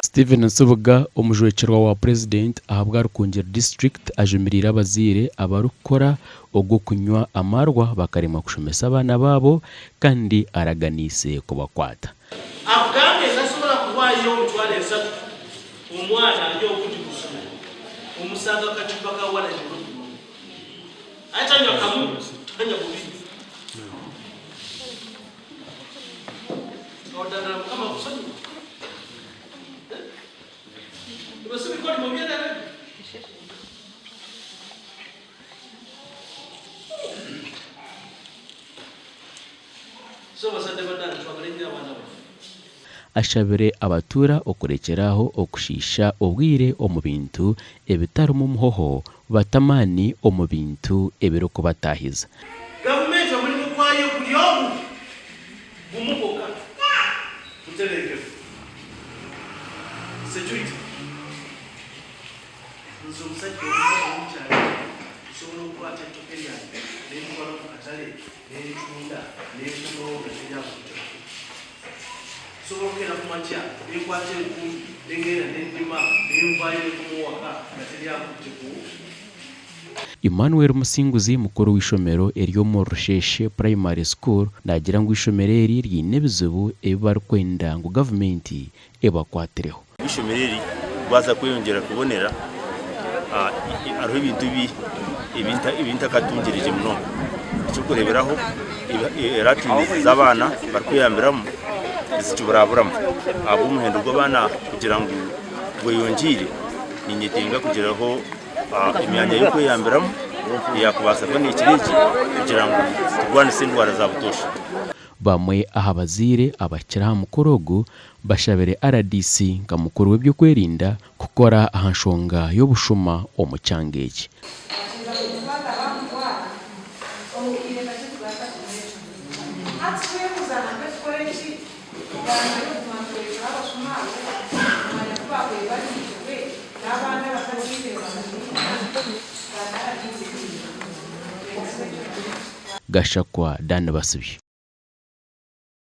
Steven Nsubuga, omujwekyerwa wa Purezidenti ahabwa Rukungiri District ajumiriire abazaire abarikukora ogw'okunywa amaarwa bakaremwa kushomesa abaana baabo kandi araganiise kubakwata. Akugambye tasobola kuwaayo omitwaro esatu omwana ari obundi ku ishomero omusanga kukacupa ka waragi aye tanywa kamu tanywa bubiri. Odandara mukama akusonyiwe ebyo si bikorimo byerere ebyo. So bazadde banange twagale nyo abaana baffe. Ashabire abatuura okurekyera aho okushiisha obwire omu bintu ebitarimu muhoho bate amaani omu bintu ebirikubataahiza. Gavumenti omurimo gwayo guri ogu gumwe gwonka, butebenkevu, security. Nze omusajja omukazi ow'omu kyaro ekyo nsobola okukwata ettooke lyange ne nditwala mu katale ne ntunda ne nkomawo nga teri akuntema. Nsobola okukeera ku makya ne nkwata enkumbi ne ngenda ne nnima ne nvaayo ne nkomawo waka nga teri akutte ku. Emmanuel Musinguzi mukuru w'eishomero ery'omu Rusheshe Primary School naagira ngu eishomero eri riine ebizibu ebi barikwenda ngu gavumenti ebakwatireho. Eishomero eri kubaasa kweyongyera kubonera hariho ebintu ebi ntakatungire gye munonga. Eky'okureeberaho latrines z'abaana barikweyambiramu nizikiburaburamu ahabw'omuhendo gw'abaana kugira ngu gweyongyeire ninyetenga kugiraho emyanya y'okweyambiramu eyakubaasa kuba neekira egi kugira ngu turwanise endwara za butoosha. Bamwe aha bazaire abahikire aha mukoro ogu bashabire rdc nka mukuru w'eby'okwerinda kukora aha nshonga y'obushuma omu kyanga eki. Gashakwa Dan Basibye.